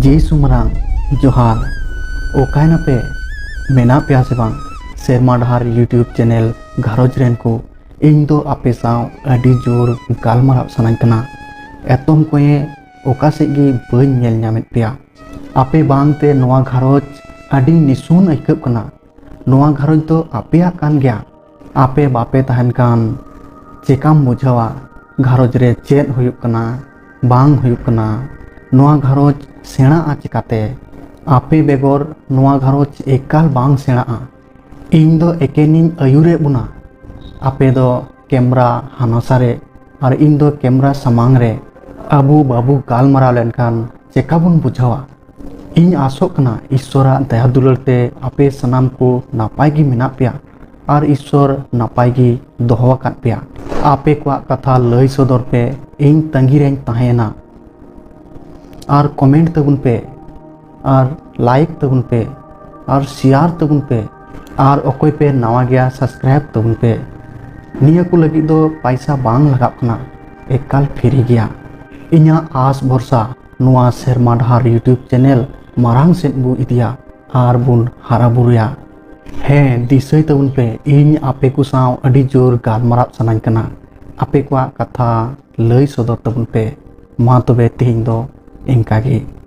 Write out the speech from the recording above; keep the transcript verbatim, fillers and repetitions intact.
ᱡᱮᱭ ᱥᱩᱢᱨᱟᱝ, ᱡᱚᱦᱟᱨ᱾ ᱚᱠᱟᱭ ᱱᱟᱯᱮ? ᱢᱮᱱᱟᱜ ᱯᱮᱭᱟ ᱥᱮ ᱵᱟᱝ? ᱥᱮᱨᱢᱟ ᱰᱟᱦᱟᱨ YouTube channel ᱜᱷᱟᱨᱚᱸᱡᱽ ᱨᱮᱱ ᱠᱚ, ᱤᱧ ᱫᱚ ᱟᱯᱮ ᱥᱟᱶ ᱟᱹᱰᱤ ᱡᱳᱨ ᱜᱟᱞᱢᱟᱨᱟᱣ ᱥᱟᱱᱟᱧ ᱠᱟᱱᱟ᱾ ᱮᱛᱚᱢ ᱠᱚᱭᱮ ᱚᱠᱟ ᱥᱮᱫ ᱜᱮ ᱵᱟᱹᱧ ᱧᱮᱞ ᱧᱟᱢᱮᱫ ᱯᱮᱭᱟ᱾ ᱟᱯᱮ ᱵᱟᱝᱛᱮ ᱱᱚᱣᱟ ᱜᱷᱟᱨᱚᱸᱡᱽ ᱟᱹᱰᱤ ᱱᱤᱥᱩᱱ ᱟᱹᱭᱠᱟᱹᱜ ᱠᱟᱱᱟ᱾ ᱱᱚᱣᱟ ᱜᱷᱟᱨᱚᱸᱡᱽ ᱫᱚ ᱟᱯᱮᱭᱟᱜ ᱠᱟᱱ ᱜᱮᱭᱟ᱾ ᱟᱯᱮ ᱵᱟᱯᱮ ᱛᱟᱦᱮᱱ ᱠᱷᱟᱱ ᱪᱮᱠᱟᱢ ᱵᱩᱡᱷᱟᱹᱣᱟ ᱜᱷᱟᱨᱚᱸᱡᱽ ᱨᱮ ᱪᱮᱫ ᱦᱩᱭᱩᱜ ᱠᱟᱱᱟ, ᱵᱟᱝ ᱦᱩᱭᱩᱜ ᱠᱟᱱᱟ? ᱱᱚᱣᱟ ᱜᱷᱟᱨᱚᱸᱡᱽ ᱥᱮᱬᱟᱜᱼᱟ ᱪᱮᱠᱟᱛᱮ? ᱟᱯᱮ ᱵᱮᱜᱚᱨ ᱱᱚᱣᱟ ᱜᱷᱟᱨᱚᱸᱡᱽ ᱮᱠᱟᱞ ᱵᱟᱝ ᱥᱮᱬᱟᱜᱼᱟ᱾ ᱤᱧ ᱫᱚ ᱮᱠᱮᱱᱤᱧ ᱟᱹᱭᱩᱨᱮᱫ ᱵᱚᱱᱟ᱾ ᱟᱯᱮ ᱫᱚ ᱠᱮᱢᱨᱟ ᱦᱟᱱᱟᱥᱟ ᱨᱮ ᱟᱨ ᱤᱧ ᱫᱚ ᱠᱮᱢᱨᱟ ᱥᱟᱢᱟᱝ ᱨᱮ᱾ ᱟᱵᱚ ᱵᱟᱵᱚ ᱜᱟᱞᱢᱟᱨᱟᱣ ᱞᱮᱱᱠᱷᱟᱱ ᱪᱮᱠᱟ ᱵᱚᱱ ᱵᱩᱡᱷᱟᱹᱣᱟ? ᱤᱧ ᱟᱥᱚᱜ ᱠᱟᱱᱟ ᱤᱥᱥᱚᱨᱟᱜ ᱫᱟᱭᱟ ᱫᱩᱞᱟᱹᱲ ᱛᱮ ᱟᱯᱮ ᱥᱟᱱᱟᱢ ᱠᱚ ᱱᱟᱯᱟᱭ ᱜᱮ ᱢᱮᱱᱟᱜ ᱯᱮᱭᱟ ᱟᱨ ᱤᱥᱥᱚᱨ ᱱᱟᱯᱟᱭ ᱜᱮ ᱫᱚᱦᱚ ᱟᱠᱟᱫ ᱯᱮᱭᱟ᱾ ᱟᱯᱮ ᱠᱚᱣᱟᱜ ᱠᱟᱛᱷᱟ ᱞᱟᱹᱭ ᱥᱚᱫᱚᱨ ᱯᱮ, ᱤᱧ ᱛᱟᱺᱜᱤ ᱨᱮᱧ ᱛᱟᱦᱮᱸᱭᱮᱱᱟ᱾ ᱟᱨ comment ᱛᱟᱵᱚᱱ ᱯᱮ, ᱟᱨ like ᱛᱟᱵᱚᱱ ᱯᱮ, ᱟᱨ share ᱛᱟᱵᱚᱱ ᱯᱮ, ᱟᱨ ᱚᱠᱚᱭ ᱯᱮ ᱱᱟᱣᱟ ᱜᱮᱭᱟ subscribe ᱛᱟᱵᱚᱱ ᱯᱮ᱾ ᱱᱤᱭᱟᱹ ᱠᱚ ᱞᱟᱹᱜᱤᱫ ᱫᱚ ᱯᱟᱭᱥᱟ ᱵᱟᱝ ᱞᱟᱜᱟᱜ ᱠᱟᱱᱟ, ᱮᱠᱟᱞ free ᱜᱮᱭᱟ᱾ ᱤᱧᱟᱹᱜ ᱟᱥ ᱵᱷᱚᱨᱥᱟ ᱱᱚᱣᱟ ᱥᱮᱨᱢᱟ ᱰᱟᱦᱟᱨ YouTube channel ᱢᱟᱨᱟᱝ ᱥᱮᱫ ᱵᱚ ᱤᱫᱤᱭᱟ ᱟᱨ ᱵᱚᱱ ᱦᱟᱨᱟ ᱵᱩᱨᱩᱭᱟ᱾ ᱦᱮᱸ, ᱫᱤᱥᱟᱹᱭ ᱛᱟᱵᱚᱱ ᱯᱮ, ᱤᱧ ᱟᱯᱮ ᱠᱚ ᱥᱟᱶ ᱟᱹᱰᱤ ᱡᱳᱨ ᱜᱟᱞᱢᱟᱨᱟᱣ ᱥᱟᱱᱟᱧ ᱠᱟᱱᱟ᱾ ᱟᱯᱮ ᱠᱚᱣᱟᱜ ᱠᱟᱛᱷᱟ ᱞᱟᱹᱭ ᱥᱚᱫᱚᱨ ᱛᱟᱵᱚᱱ ᱯᱮ᱾ ᱢᱟ ᱛᱚᱵᱮ ᱛᱮᱦᱮᱧ ᱫᱚ ᱤᱱᱠᱟ ᱜᱮ᱾